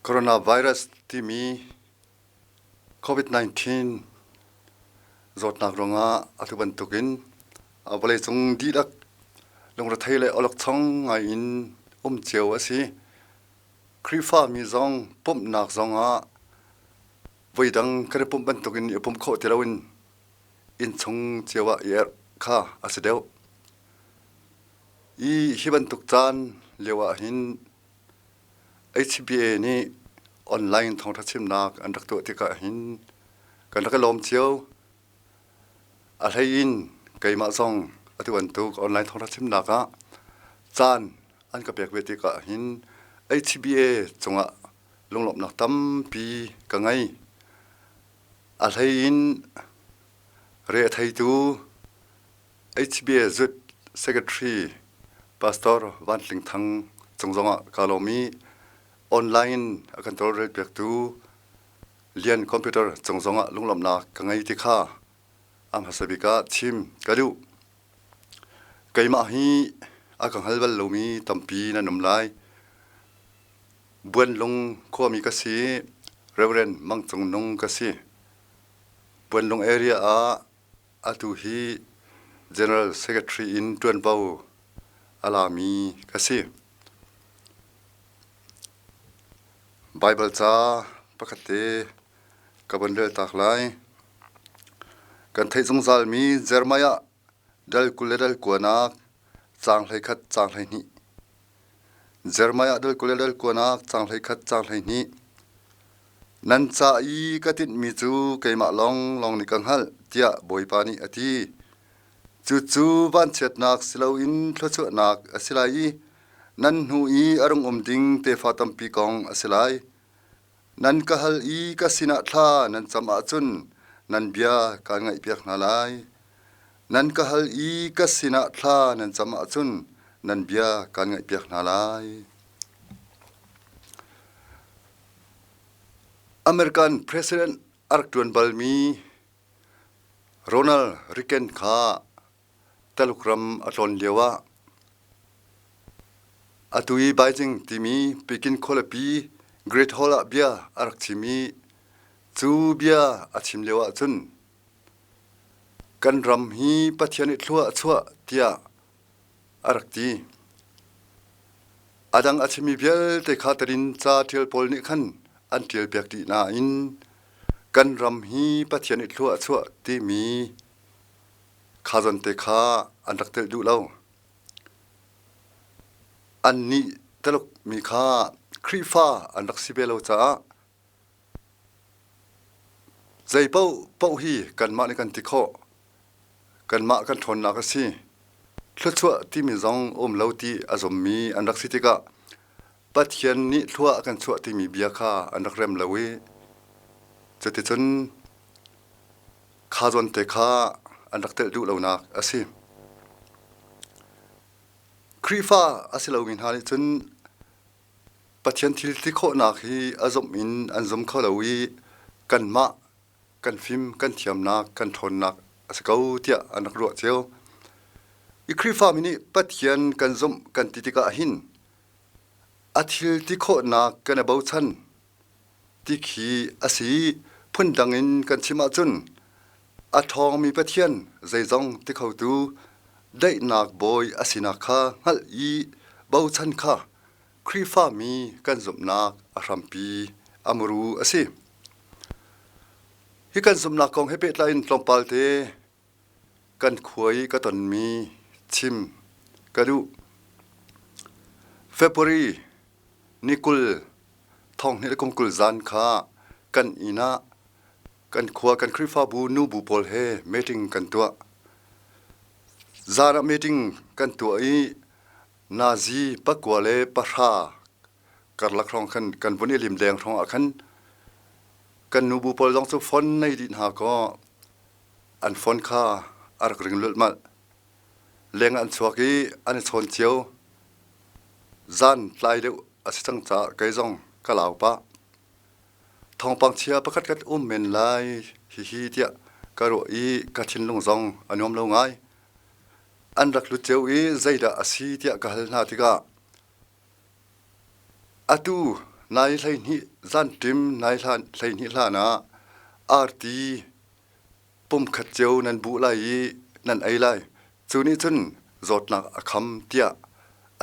Coronavirus timi COVID-19 zawtnak ruangah atu bantukin vawleicung dihlak lungrethei le awlokchong ngai in um cio a si. Khrihfami zong pumhnak zongah voidang kan i pumh bantukin i pumh khawh ti loin innchung cio ah i erh kha a si deuh. I hi bantuk caan lio ah hin HBA nih online thawngṭha chimnak an rak tuah tikah hin kan rak i lawm cio. A hlei in keimah zong atu bantuk online thawngṭha chimnak ah caan an ka pek ve tikah hin HBA cungah lunglawmhnak tampi ka ngei. A hlei in re a theitu HBA Zut Secretary Pastor Van Tling Thang cung zongah kaa lawm i online in a kan tawlrelpiaktu Lian Computer cung zongah lunglawmhnak ka ngei ti kha a hmasa bik ah chim ka duh. Keimah hi a ka hngal bal lomi tampi nan um lai. Buanlung khuami ka si, Reverend Mang Cung Nung ka si. Buanlung area ah Atu hi General Secretary in ṭuanvo a lami ka si. Baibal ca pakhat te ka von rel tak lai. Kan theih zungzalmi Jeremiah dal 20 le dal kuanak caang 11 caang 12. Jeremiah dal 20 le dal kuanak caang 11 caang 12. Nan ca i ka tinhmi cu keimah lawnglawng nih ka hngalh, tiah Bawipa nih a ti. Cucu vanchiatnak si loin thluachuahnak a si lai i nan hnu i a rung um ding tefa tampi kong a si lai. Nan ka hal i ka sinah thla nan cam ahcun nan bia kaan ngaihpiak hna lai. Nan ka hal i ka sinah thla nan cam ahcun nan bia kaan ngaihpiak hna lai. American President a rak ṭuan balmi Ronald Reagan kha Taluk ram a tlawn lioah atu i Beijing timi Peking khualipi Great Hall ah bia a rak chim i cu bia a chim lio ahcun kan ram hi Pathian nih thlua a chuah tiah a rak ti. A dang a chimmi vialte kha tarinca ṭial pawl nih khan an ṭialpiak dih nain kan ram hi Pathian nih thlua a chuah timi kha zawnte kha an rak telh duh lo. Annih Taluk mi kha Khrihfa an rak si ve lo caah zei paohpaoh hi kanmah nih kan ti khawh. Kanmah kan ṭhawnnak a si. Thluachuah timi zong um lo ti a zummi an rak si tikah Pathian nih thlua a kan chuah timi bia kha an rak rem lo i cuticun kha zawnte kha an rak telh duh lonak a si. Khrihfa a si lomi hna nih cun Pathian thil ti khawhnak hi a zumh in an zum kho lo i kanmah kan fim kan thiamnak kan ṭhawnnak a si ko tiah an rak ruah cio. I Khrihfami nih Pathian kan zumh kan ti tikah hin a thil ti khawhnak kan i bochan ti khi a si i phundang in kan chim ahcun a ṭhawngmi Pathian zeizong ti khotu daihnak bawi a sinak kha hngalh i bochan kha Khrihfami kan zumhnak a hrampi a muru a si. Hi kan zumhnak kong he pehtlai in tlawmpal te kan khua i ka tonmi chim ka duh. February ni 20 thonghnih le kum 20 zan kha kan inn ah kan khua kan Khrihfabu nubu pawl he meeting kan tuah. Zan ah meeting kan tuah i nazi pakua le pahra karlak hrawng khan kan vun i lim deng hrawng ah khan kan nubu pawl zong cu phone nei dih hna kaw an phone kha a rak ring lulhmalh. Leng an chuak i an i chawn cio. Zan tlai deuh a si cang caah kei zong ka lau pah. Thawngpang chia pakhat khat um men lai hihi tiah ka ruah i ka thinlung zong a nuam lo ngai. An rak lut cio i zeidah a si tiah ka hal hna tikah atu Nai 12 zanṭim nai 12 hlan ah arti pumkhat cio nan buh lai i nan ei lai. Cu nih cun zawtnak a kham tiah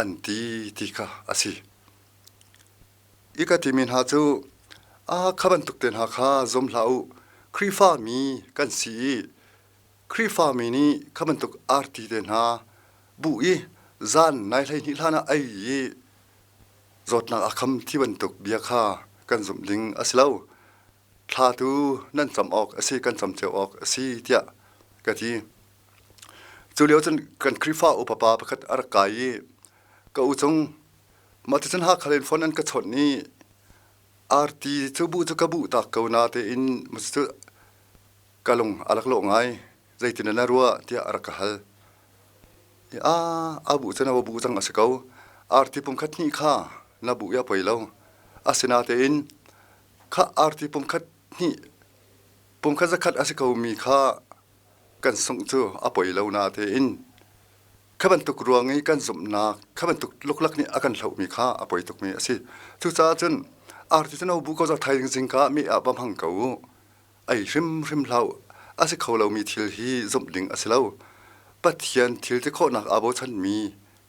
an ti ti kha a si. I ka timi hna cu a kha bantuk te hna kha zum hlah u. Khrihfa mi kan si i Khrihfami nih kha bantuk arti te hna buh i zan nai 12 hlan ah ei i zawtnak a kham ti bantuk bia kha kan zumh ding a si lo. Thla tu nan cam awk a si, kan cam cio awk a si tiah ka ti. Cu lio cun kan Khrihfa upa pa pakhat a rak kai i ka u cung mah ticun Hakha in phone an ka chawnh i arti cu buh cu ka buh tak ko na tein cu ka lung a rak lawh ngai zeitin na ruah tiah a rak ka hal. A a buh cu na va buh cang a si ko. Arti pumkhat hnih kha na buh i a poi lo. Asinatein kha arti pumkhat hnih pumkhat zakhat a si komi kha kan sungh cu a poi lo natein kha bantuk ruang i kan zumhnak kha bantuk luklak nih a kan hlohmi kha a poi tukmi a si. Cucaah cun arti cu na bu ko zau thaizing zingka mi ah va hmang ko u. Ei hrimhrim hlah u. A si kho lomi thil hi zumh ding a si lo. Pathian thil ti khawhnak aa bochanmi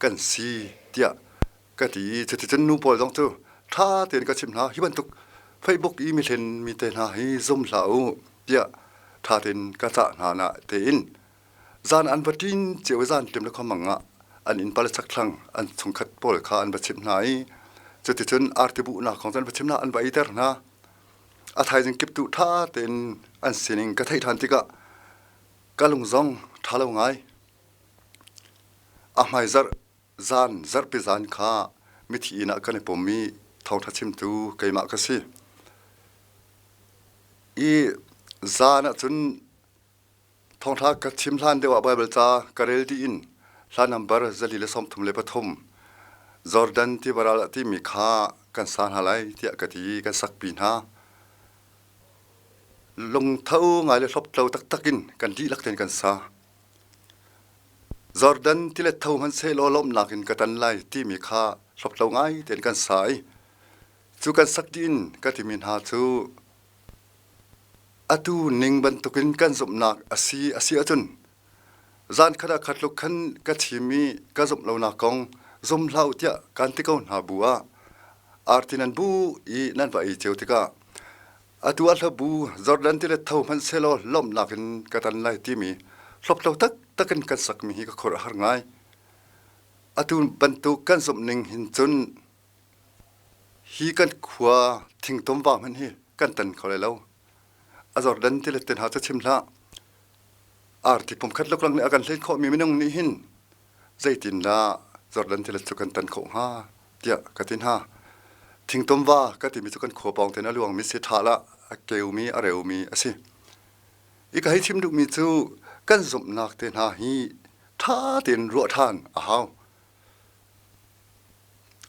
kan si tiah ka ti i cuticun nu pawl zong cu ṭha tein ka chimh hna. Hi bantuk Facebook i mihlen mi te hna hi zum hlah u tiah ṭha tein ka cah hna na tein zan an va ṭin cio i zan ṭim le khuamang ah an innpa le chakthlang an chungkhat pawl kha an va chimh hna i cuticun arti buhnak kong cu an va chimh hna an va eiter hna. A thaizing kiptuh ṭha tein an sining ka theih ṭhan tikah ka lung zong ṭha lo ngai. A hmaizarh zan zarhpi zan kha mithi inn ah kan i pum i thawngṭha chimtu keimah ka si. I zan ahcun Thawngṭha ka chim hlan deuh ah Baibal ca ka rel dih in hla nambar 133 Jordan tiva ral ah timi kha kan sa hna lai tiah ka ti i kan sakpi hna. Lungtho ngai le hlawptlo taktak in kan dihlak tein kan sa. Jordan tilet tho hmanhsehlaw lawmhnak in ka tan lai timi kha hlawptlo ngai tein kan sa i cu kan sak dih in ka timi hna cu Atu ning bantukin kan zumhnak a si a si ahcun zan khat ah khat tluk khan ka chim i ka zumh lonak kong zum hlah u tiah kaan ti ko hna bu ah arti nan bu i nan va ei cio tikah atu ah hlabu Jordan tilet tho hmanh sehlaw lawmhnak in ka tan lai timi hlawptlo taktak in kan sakmi hi ka khuaruah a har ngai. Atu bantuk kan zumh ning hin cun Hi kan khua thingtum va hmanh hi kan tan kho lai lo. A Jordan tilet te hna cu chim hlah. Arti pumkhat luklak nih a kan hlen khawhmi minung nih hin zeitindah Jordan tilet cu kan tan khawh hnga tiah ka ti hna. Thingtum va ka timi cu kan khua pawng tein a luangmi si ṭha lah a keumi a reumi a si. I ka hei chim duhmi cu kan zumhnak te hna hi ṭha tein ruah ṭhan a hau.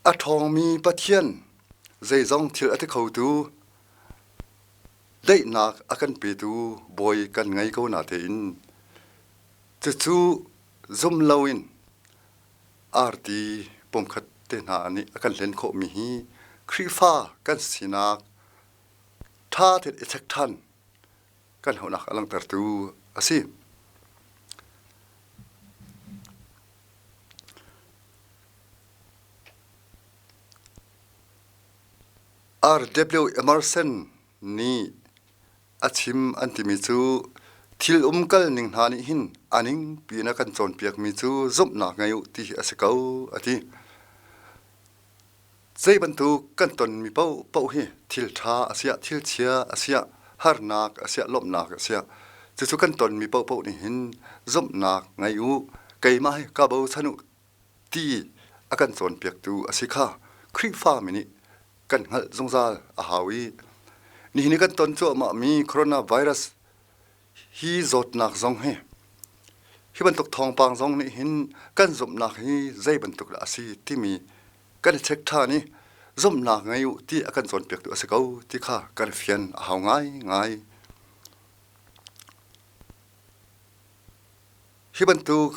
A ṭhawngmi Pathian zeizong thil a ti khotu, daihnak a kan petu Bawi kan ngei ko natein cucu zum loin arti pumkhat te hna nih a kan hlen khawhmi hi Khrihfa kan sinak ṭha tein i check ṭhan kan hauhnak a langhtertu a si. R.W. Emerson nih a chim an timi cu thil umkal ning hna nih hin a ningpi in a kan cawnpiakmi cu zumhnak ngei u ti hi a si ko a ti. Zei bantuk kan tonmi paohpaoh hi thil ṭha a siah, thil chia a siah, harnak a siah, lawmhnak a siah, cucu kan tonmi paohpaoh nih hin zumhnak ngei u, keimah hi ka bochan u ti a kan cawnpiaktu a si kha Khrihfami nih kan hngalh zungzal a hau i nihin i kan ton cuahmahmi coronavirus hi zawtnak zong hi hi bantuk thawngpang zong nih hin kan zumhnak hi zei bantuk dah a si timi kan i check ṭhan i zumhnak ngei u ti a kan cawnpiaktu a si ko ti kha kan fian a hau ngaingai. Hi bantuk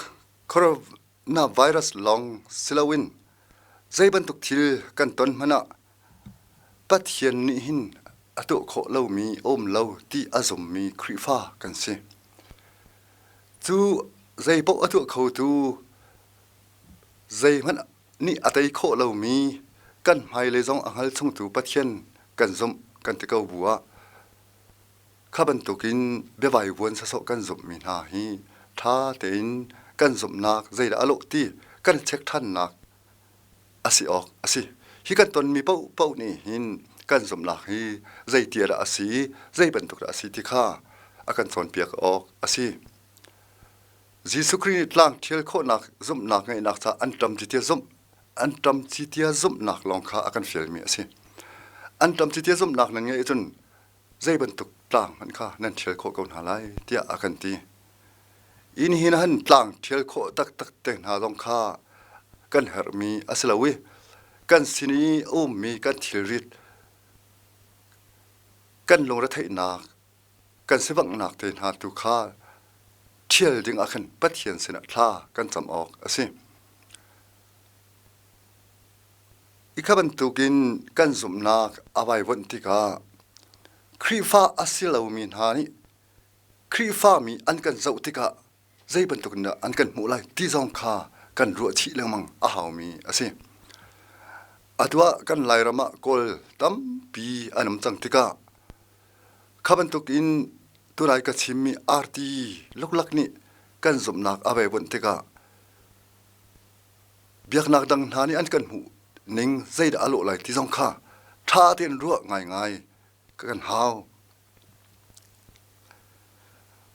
coronavirus lawng si loin zei bantuk thil kan ton hmanh ah. Pathian nih hin a tuah khawh lomi a um lo ti a zummi Khrihfa kan si. Cu zeipaoh a tuah khotu zeihmanh nih a tei khawh lomi kan hmailei zong a hngal chungtu Pathian kan zumh kan ti ko bu ah kha bantukin biavaivuan sawsawh kan zumhmi hna hi ṭha tein kan zumhnak zeidah a lawh ti kan check ṭhannak a si awk a si. Hi kan tonmi paohpaoh nih hin kan zumhnak hi zeitia dah a si, zei bantuk dah a si ti kha a kan cawnpiak awk a si. Jesuh Khrih nih tlang ṭhial khawhnak zumhnak ngeihnak caah an ṭam ti tia zumh an ṭam ci tia zumhnak lawng kha a kan fialmi a si. An ṭam ci tia zumhnak nan ngeih ahcun zei bantuk tlang hmanh kha nan ṭhial khawh ko hna lai tiah a kan ti. Inn hin han tlang ṭhial khawh taktak te hna zong kha kan herhmi a si lo i kan sin i a ummi kan thilrit kan lungretheihnak kan sivanghnak te hna tu kha ṭhial ding ah khan Pathian sinah thla kan cam awk a si. I kha bantukin kan zumhnak a vaivuanh tikah Khrihfa a si lomi hna nih Khrihfami an kan zoh tikah zei bantuk in dah an kan hmuh lai ti zong kha kan ruah chih lengmang a haumi a si. Atu ah kan Lairam ah Kawl tampi an um cang tikah kha bantukin tunai ka chimmi arti luklak nih kan zumhnak a vaivuanh tikah biaknak dang hna nih an kan hmuh ning zeidah a lawh lai ti zong kha ṭha tein ruah ngaingai kan hau.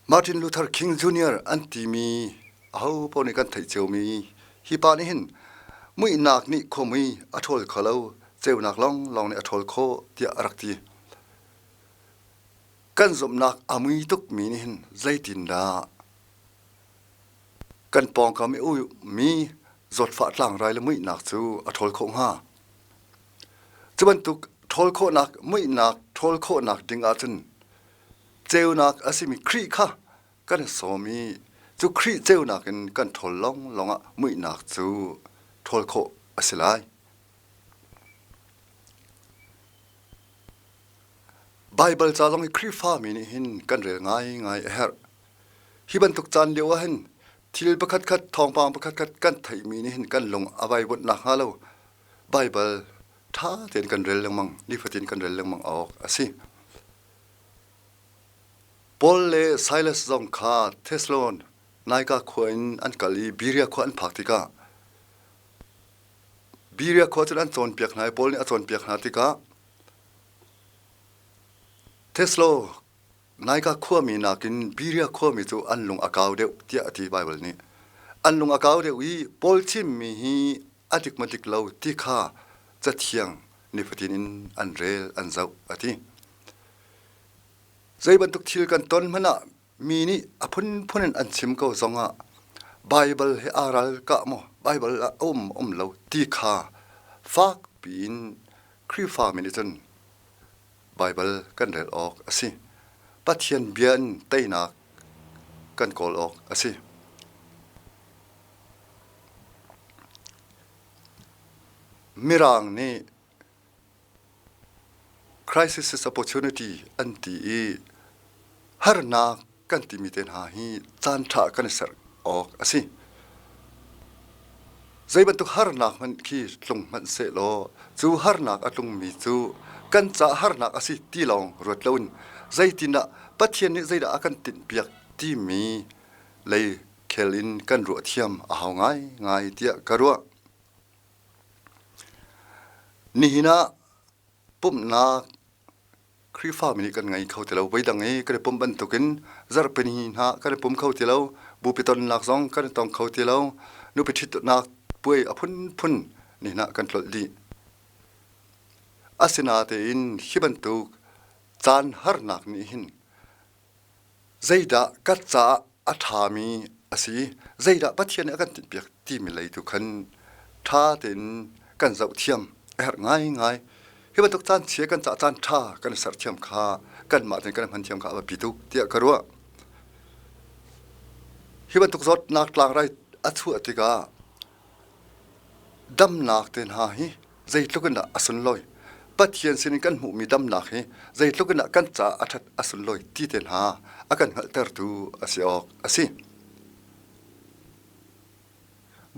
Martin Luther King Jr. an timi aho paoh nih kan theih ciomi hi pa nih hin muihnak nih khuamui a ṭhawl kho lo, ceunak lawnglawng nih a ṭhawl khawh tiah a rak ti. Kan zumhnak a mui tukmi nih hin zeitindah kan pawngkam i ummi zawtfah tlangrai le muihnak cu a ṭhawl khawh hnga? Cu bantuk ṭhawl khawhnak, muihnak ṭhawl khawhnak ding ahcun ceunak a simi Khrih kha kan i sawm i cu Khrih ceunak in kan ṭhawl lawnglawng ah muihnak cu ṭhawl khawh a si lai. Baibal ca zong hi Khrihfami nih hin kan rel ngaingai a herh. Hi bantuk caan lio ah hin thil pakhatkhat, thawngpang pakhatkhat kan theihmi nih hin kan lung a vaivuanh nakhnga lo Baibal ṭha tein kan rel lengmang, nifatin kan rel lengmang awk a si. Paul le Silas zong kha Thessalonika khua in an kal i Berea khua an phak tikah Berea khua cun an cawnpiak hna i Paul nih a cawnpiak hna tikah Thessalonika khuami nakin Berea khuami cu an lung a kau deuh tiah a ti Baibal nih. An lung a kau deuh i Paul chimmi hi a dik maw dik lo ti kha Cathiang nifatin in an rel an zoh a ti. Zei bantuk thil kan ton hmanh ah mi nih a phunphun in an chim ko zongah Baibal he aa ralkah maw Baibal ah a um um lo ti kha fak piin Khrihfami nih cun Baibal kan rel awk a si. Pathian bia in teinak kan kawl awk a si. Mirang nih crisis is opportunity an ti i harnak kan timi te hna hi caanṭha kan i ser awk a si. Zei bantuk harnak hmanh khi tlung hmanh sehlaw cu harnak a tlungmi cu kan ca harnak a si ti lawng ruat loin zeitindah Pathian nih zeidah a kan tinhpiak timi lei khel in kan ruah thiam a hau ngaingai tiah ka ruah. Nihin ah pumhnak Khrihfami nih kan ngei kho ti lo. Voidang i kan i pumh bantukin zarhpini hna kan i pum kho ti lo. Bupi tonnak zong kan i tong kho ti lo. Nupi ṭhitnak puai a phunphun nihin ah kan tlolh dih. Asinain hi bantuk caan harnak nih hin zeidah ka caah a ṭhami a si, zeidah Pathian nih a kan tinhpiak timi lei tu khan ṭha tein kan zoh thiam a herh ngaingai. Hi bantuk caan chia kan caah caan ṭha kan i serthiam kha kanmah tein kan i hman thiam kha a biapi tuk tiah ka ruah. Hi bantuk zawtnak tlangrai a chuah tikah damnak te hna hi zeitluk in dah a sunlawi. Pathian sinin kan hmuhmi damnak hi zeitluk in dah kan caah a ṭhat a sunlawi ti te hna a kan hngalhtertu a si awk a si.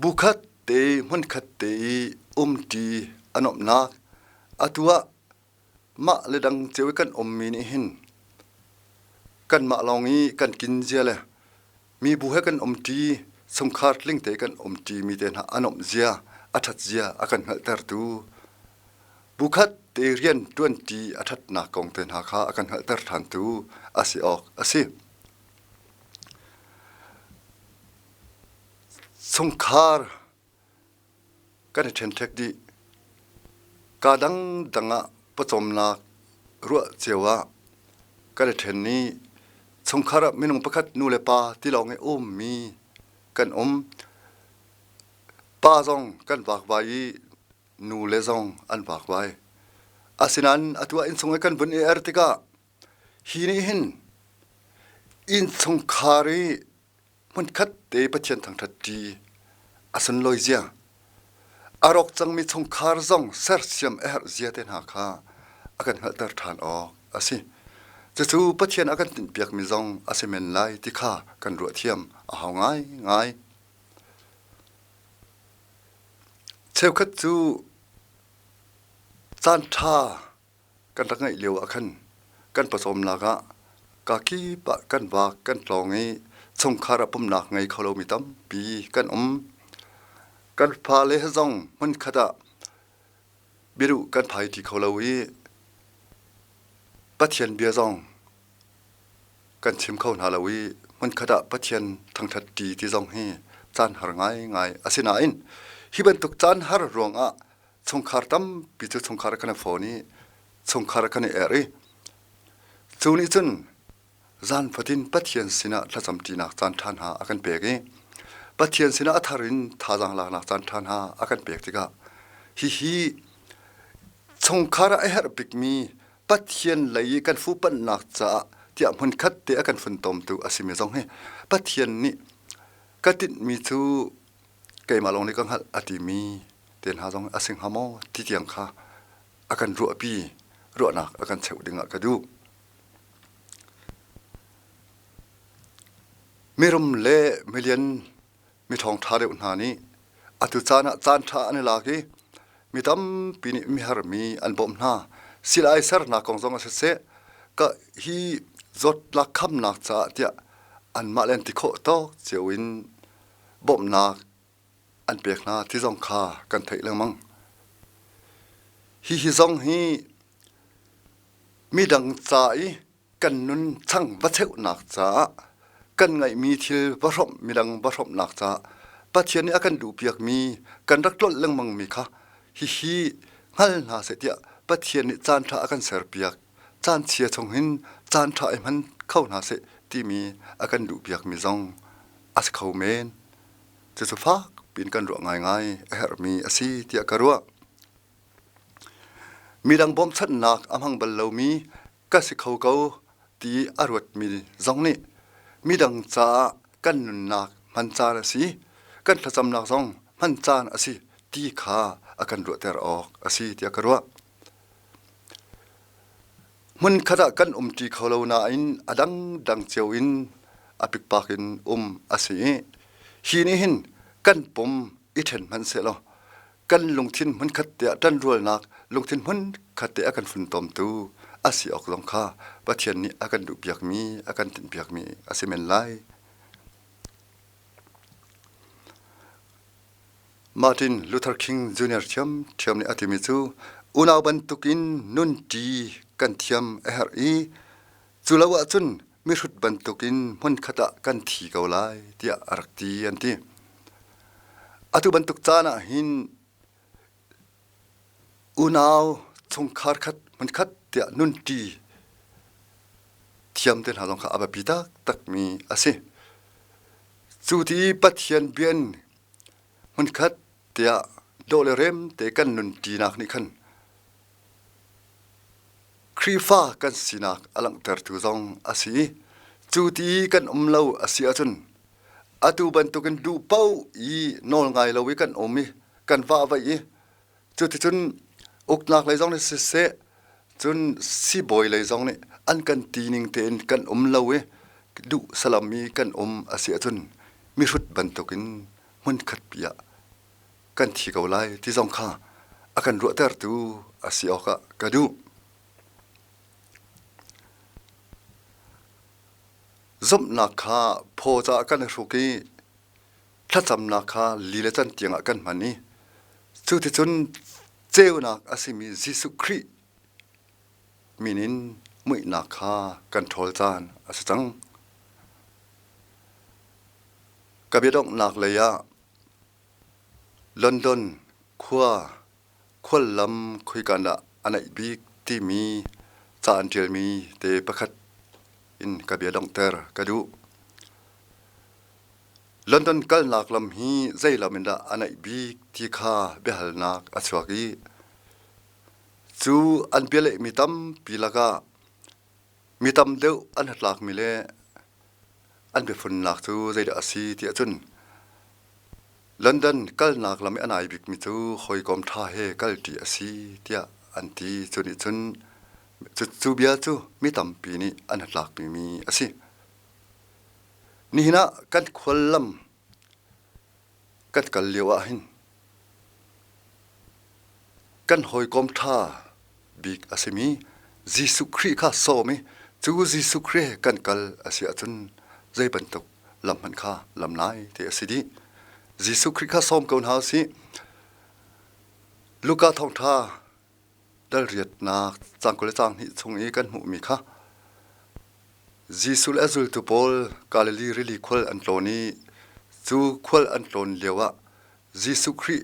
Bu khat te hmunkhat te i umṭi a nuamhnak atu ah mah le dang cio i kan ummi nih hin kanmah lawng i kan kin zia le mibu he kan umṭi chungkhar tling te kan umṭi mi te hna a nuamh zia a ṭhat zia a kan hngalhtertu bu khat te rian ṭuanṭi a ṭhatnak kong te hna kha a kan hngalhter ṭhantu a si awk a si. Chungkhar kan i ṭhenṭhek dih. Kaa dangdang ah pawcawmnak ruah cio ah kan i ṭhen i chungkhar ah minung pakhat nu le pa ti lawng i ummi kan um. Pa zong kan vakvai i nu le zong an vakvai. Asinain atu ah innchung i kan vun i er tikah hi nih hin innchungkhar i hmunkhat te Pathian thangṭhat ṭi a sunlawi zia, a rawk cangmi chungkhar zong sersiam a herh zia te hna kha a kan hngalhter ṭhan awk a si. Cucu Pathian a kan tinhpiakmi zong a si men lai ti kha kan ruah thiam a hau ngaingai. Cheukhat cu caan ṭha kan rak ngeih lio ah khan kan pawcawmnak ah kakip ah kan vak kan tlawng i chungkhar ah pumnak ngei kho lomi tampi kan um. Kan fale he zong hmunkhat ah biaduh kan phai ṭi kho lo i Pathian bia zong kan chim kho hna lo i hmunkhat ah Pathian thangṭhat ṭi ti zong hi caan har ngaingai a si nain hi bantuk caan har ruangah chungkhar tampi cu chungkhar kan i fawn i chungkhar kan i er i cu nih cun zan fatin Pathian sinah thlacam ṭinak caan ṭha hna a kan pek i Pathian sinah a thar in thazaang laknak caan ṭha hna a kan pek tikah hihi chungkhar ah a herh bikmi Pathian lei i kan fuhpanhnak caah tiah hmunkhat te a kan funtomtu a simi zong hi Pathian nih ka tinhmi cu keimah lawng nih ka hngalh a timi te hna zong a si hnga maw ti tiang kha a kan ruahpi ruahnak a kan cheuh dingah ka duh. Mirum le milian mi ṭhawngṭha deuh hna nih atu caan ah caan ṭha an i lak i mi tampi nih miharmi an bawmh hna. Silai sernak kong zong ah siseh, ka hi zawtlak khamnak caah tiah anmah le an ti khawh tawk cio in bawmhnak an pek hna ti zong kha kan theih lengmang. Hihi zong hi midang ca i kan nun chang va cheuhnak caah kan ngeihmi thil va hrawmh midang va hrawmhnak caah Pathian nih a kan duhpiakmi kan rak tlolh lengmangmi kha hihi hngal hna seh tiah Pathian nih caan ṭha a kan serpiak caan chia chung hin caan ṭha i hman kho hna seh timi a kan duhpiakmi zong a si kho men. Cucu fak piin kan ruah ngaingai a herhmi a si tiah ka ruah. Midang bawmchanhnak a hmang bal lomi ka si kho ko ti a ruatmi zong nih midang caah kan nunnak hman caan a si, kan thlacamnak zong hman caan a si ti kha a kan ruahter awk a si tiah ka ruah. Hmunkhat ah kan umṭi kho lo nain a dangdang cio in a pikpak in um a si i hi nih hin kan pum i ṭhen hmanh sehlaw kan lungthin hmunkhat te ah ṭanrualnak lungthin hmunkhat te a kan funtomtu a si awk zong kha Pathian nih a kan duhpiakmi a kan tinhpiakmi a si men lai. Martin Luther King Jr. ṭhiamṭhiam nih a timi cu unau bantukin nunṭi kan thiam a herh i cu lo ahcun mihrut bantukin hmunkhat ah kan thi ko lai tiah a rak ti an ti. Atu bantuk caan ah hin unau chungkhar khat hmunkhat tiah nunṭi thiam te hna zong kha a biapi taktakmi a si. Cu ti Pathian bia in hmunkhat tiah dawh le rem te kan nunṭinak nih khan Khrihfa kan sinak a langhtertu zong a si i cu ti kan um lo a si ahcun atu bantukin duh paoh i nawl ngai lo i kan um i kan vahvaih i cuticun. Uknak lei zong nih siseh, cun siibawi lei zong nih an kan ti ning tein kan um lo i duh salam i kan um a si ahcun mihrut bantukin hmunkhat pi ah kan thi ko lai ti zong kha a kan ruahtertu a si awkah ka duh. Zumhnak kha phaw caah kan i hruk i thlacamnak kha li le can tiangah kan hman i cuticun ceunak a simi Jesuh Khrih min in muihnak kha kan ṭhawl caan a si cang. Ka biadonghnak lei ah London khua khuallam khoikan dah a naih bik timi ca an ṭialmi te pakhat in ka bia donghter ka duh. London kalnak lam hi zei lam in dah a naih bik ti kha biahalnak a chuak i cu an bialehmi tampi lakah mi tam deuh an hnatlakmi le an biafunnak cu zeidah a si ti ahcun London kalnak lam i a nai bikmi cu hawikom ṭha he kalṭi a si tiah an ti. Cu nih cun cu bia cu mi tampi nih an hnatlakpimi a si. Nihin ah kan khuallam kan kal lio ahhin kan hawikom ṭha bik a simi Jesuh Khrih kha sawm i cu Jesuh Khrih he kan kal a si ahcun zei bantuk lam hmanh kha lam lai ti a si dih. Jesuh Khrih kha sawm ko hna usih. Luka thawngṭha dal riatnak caang 20 le caang hnih chung i kan hmuhmi kha Jesuh le a zultu pawl Galilee rili khual an tlawn i cu khual an tlawn lioah Jesuh Khrih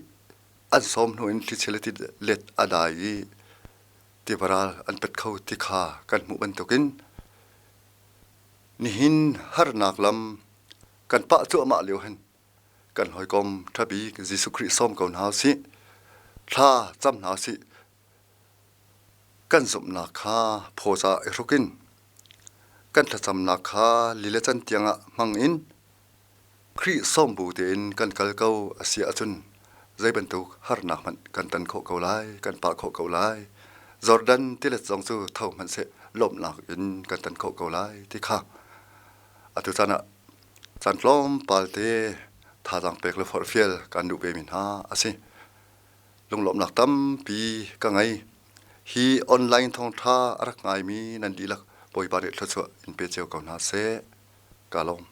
an sawm hnu in thlichia le tilet a dai i tivaral an pet kho ti kha kan hmuh bantukin nihin harnak lam kan pah cuahmah lio hin kan hawikom ṭha bik Jesuh Khrih sawm ko hna usih. Thla cam hna usih. Kan zumhnak kha phaw caah i hruk in kan thlacamnak kha li le can tiangah hmang in Khrih sawm bu tein kan kal ko a si ahcun zei bantuk harnak hmanh kan tan khawh ko lai, kan pah khawh ko lai. Jordan tilet zong cu tho hmanhseh lawmhnak in kan tan khawh ko lai ti kha atu caan ah Caan tlawmpal te thazaang pek le forhfial kan duh vemi hna a si. Lunglawmhnak tampi ka ngei. Hi online thawngṭha a rak ngaimi nan dihlak Bawipa nih thluachuah in pe cio ko hna seh. Ka lawm.